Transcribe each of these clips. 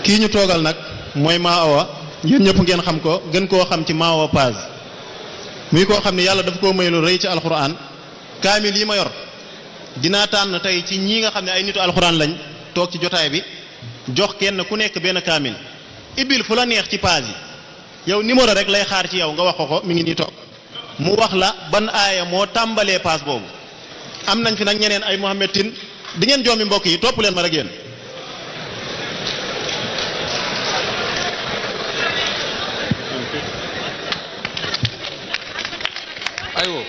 kii ñu toogal nag mooy maa awa yéen ñëpp ngeen xam ko gën koo xam ci maa awa page muy koo xam ne yàlla daf koo may lu rëy ci alxuraan kaamil yi ma yor dinaa tànn tey ci ñii nga xam ne ay nitu alxuraan lañ toog ci jotaay bi jox kenn ku nekk benn kaamil ibil fu la neex ci page yi yow numéro rek lay xaar ci yow nga wax ko mi ngi nii toog mu wax la ban aaya moo tàmbalee page boobu. am nañ fi nag ñeneen ay Mohamed Tine di ngeen joomi mbokk yi topp leen ma rek yéen. aywa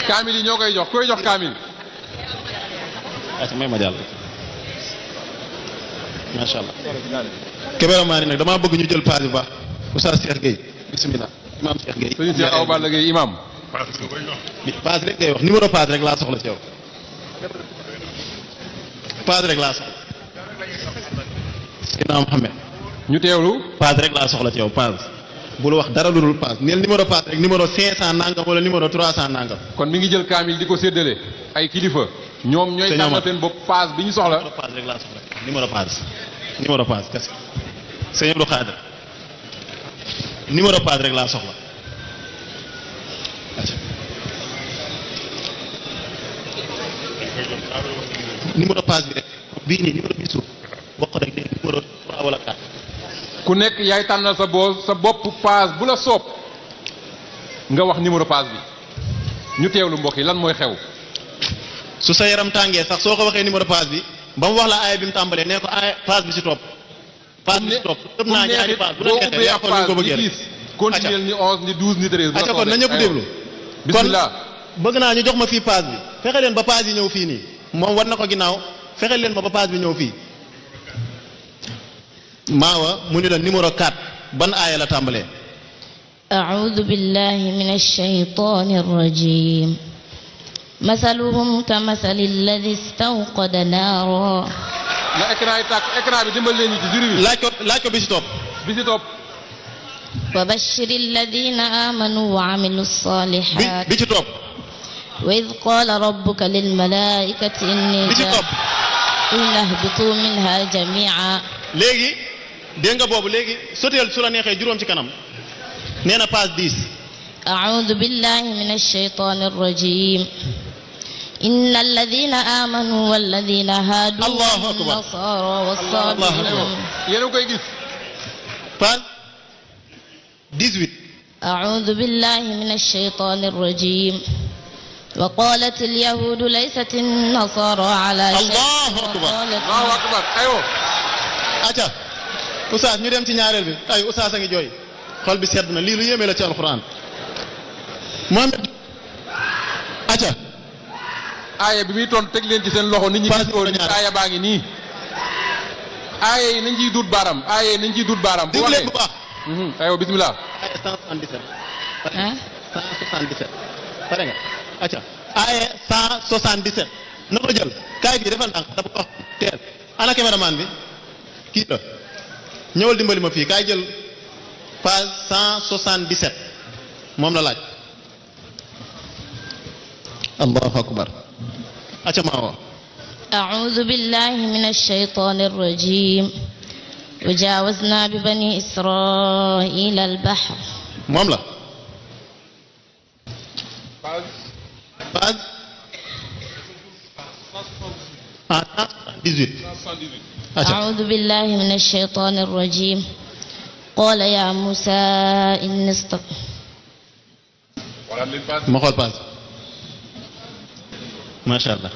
kaamil yi ñoo koy jox koy jox kaamil. may ma jàll. macha allah. Kébéra ni nag damaa bëgg ñu jël page bi baax Oustaz Cheikh Gueye bisimilah imaam Cheikh Gueye. sëñ Cheikh Awa Balla Gueye imam. page rek ngay wax numéro page rek laa soxla ci yow. page rek laa soxla. ginnaaw Mohamed. ñu teewlu. page rek laa soxla ci yow page. bul wax dara lu dul page neel numéro page rek numéro 500 nangam wala numéro 300 nangam. kon mi ngi jël kaamil di ko séddale ay kilifa. ñoom ñooy tànn seen bopp page bi ñu soxla. numéro page rek laa soxla numéro page. numéro page kese. sëñ Abdou Khadir numéro page rek laa soxla. numéro page bi rek bii nii numéro bi suuf bokk rek léegi numéro 3 wala 4. ku nekk yaay tànnal sa bopp page bu la soob nga wax numéro page bi ñu teewlu mbokk yi lan mooy xew. su sa yaram tàngee sax soo ko waxee numéro page bi ba mu wax la aaya bi mu tàmbalee nee ko aaya page bi si topp. page bi si topp tëb naa ñaari page bu la neexee yaa xool ni ko bëggee rek. continuer ni 11 ni 12 ni 13. bu la kon na ñëpp déglu. bismillah kon bëgg naa ñu jox ma fii page bi fexe leen ba page yi ñëw fii nii moom war na ko ginnaaw fexe leen ba page bi ñëw fii. maawa mu ni la numéro 4 ban aaya la tàmbalee. أعوذ بالله من الشيطان الرجيم مثلهم كمثل الذي استوقد نارا. na écran yi tàkk écran bi dimbal leen ñu ci juri bi. laaj ko bi si topp. bi si topp. وبشر الذين آمنوا وعملوا الصالحات. bi ci topp. وإذ قال ربك للملائكة إني bi ci topp. قلنا اهبطوا منها جميعا. léegi dégg nga boobu léegi soteel su la neexee juróom ci kanam nee na page 10. أعوذ بالله من الشيطان الرجيم إن الذين آمنوا والذين هادوا الله أكبر. والنصارى والصابئين. yéen a koy gis. page 18. أعوذ بالله من الشيطان الرجيم وقالت اليهود ليست النصارى على شيء. الله أكبر. Allahu akbar aywa. acca Oustaz ñu dem ci ñaareel bi ay Oustaz a ngi jooy xol bi sedd na lii lu yéeme la ci alxuraan Mohamed acca aaya bi muy tontu teg leen ci seen loxo nit ñi Page gis ko ñaar. aaya baa ngi nii. aaya yi nañ ciy dut baaram aaya yi nañ ciy dut baaram. bu dégg leen waxee bu baax aywa bismillah. aya 177 ah 177 pare nga acca aya 177 na ko jël kaay bi defal ndànk dafa wax teel ana caméraman bi kii la ñëwal dimbali ma fii kaay jël page 177 moom la laaj allahu akbar acca maawa أعوذ بالله من الشيطان الرجيم وجاوزنا ببني إسرائيل البحر. moom la page 178 acca أعوذ بالله من الشيطان الرجيم قال يا موسى إني ma xool page macha allah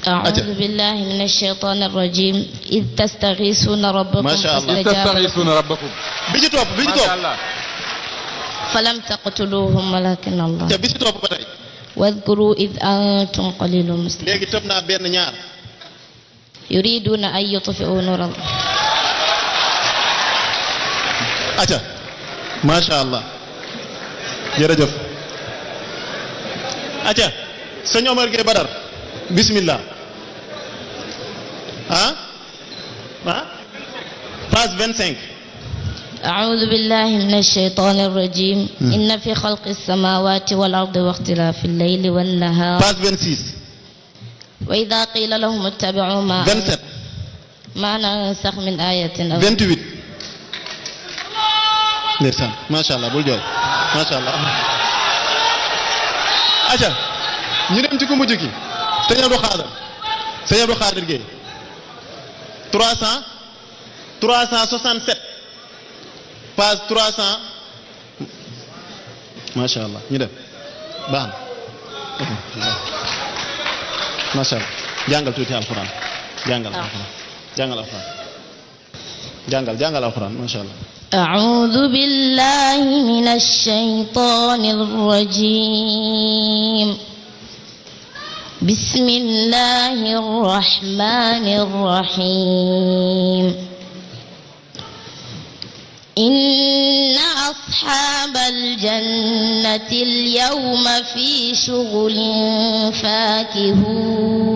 أعوذ بالله من الشيطان الرجيم إذ تستغيثون ربكم ما شاء الله. فاستجاب لكم tastaghithuna rabbakum. bi ci topp bi ci macha topp allah. فلم تقتلوهم ولكن الله te bi ci topp ba tey واذكروا إذ أنتم قليل مسلمون léegi tëb naa benn ñaar يريدون أن يطفئوا نور الله. acca macha allah jërëjëf acca sëñ Omar Gueye Badar bismillah page 25 أعوذ بالله من الشيطان الرجيم إن في خلق السماوات والأرض واختلاف الليل والنهار page 26 وإذا قيل لهم اتبعوا ما 27 ما ننسخ من آية أو 28 ndeysaan macha allah bul jooy macha allah aca ñu dem ci ku mujj ki sëñ Abdou Khader sëñ Abdou Khader Gueye 367 page 300 macha allah ñu dem baax na macha allah jàngal tuuti alxuraan jàngal alxuraan jàngal alxuraan jàngal alxuraan macha allah أعوذ بالله من الشيطان الرجيم بسم الله الرحمن الرحيم إن أصحاب الجنة اليوم في شغل فاكهون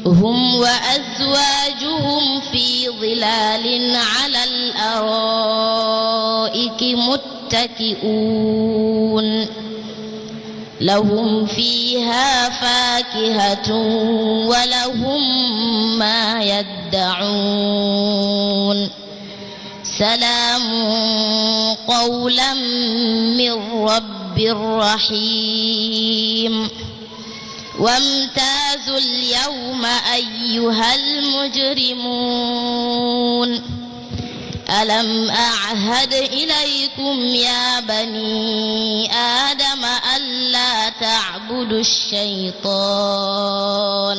هم وأزواجهم في ظلال على الأرائك متكئون لهم فيها فاكهة ولهم ما يدعون سلام قولا من رب رحيم وامتازوا اليوم أيها المجرمون ألم أعهد إليكم يا بني آدم ألا تعبدوا الشيطان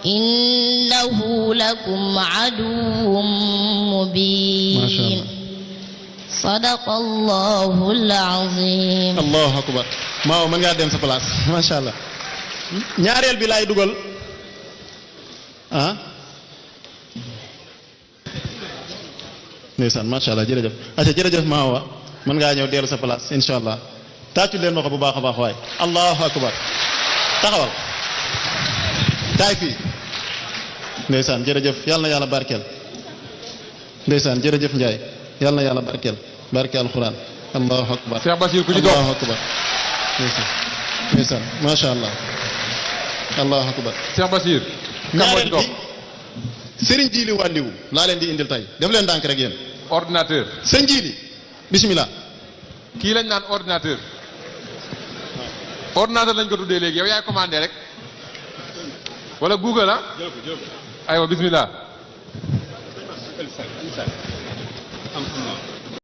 إنه لكم عدو مبين صدق الله العظيم allahu akbar maaw mën ngaa dem sa place macha allah ñaareel bi laay dugal ndeysaan macha allah jërëjëf aca jërëjëf maawa mën ngaa ñëw dellu sa place insha allah tàccu leen ma ko bu baax a baax waay allahu akbar taxawal kaay fii ndeysaan jërëjëf yàlla na yàlla barkeel ndeysaan jërëjëf Njaay yàlla na yàlla barkeel barke alquran allahu akbar Cheikh Bachir ku ci dox allahu akbar ndeysaan macha allah allahu akbar Cheikh Bachir ñaareel bi sëriñ jiili wàlliwu laa leen di indil tey def leen ndànk rek yéen ordinateur sëñ jiili bismillah kii lañ naan ordinateur ordinateur lañ ko tuddee léegi yow yaay commandé rek wala Google aywa bismillah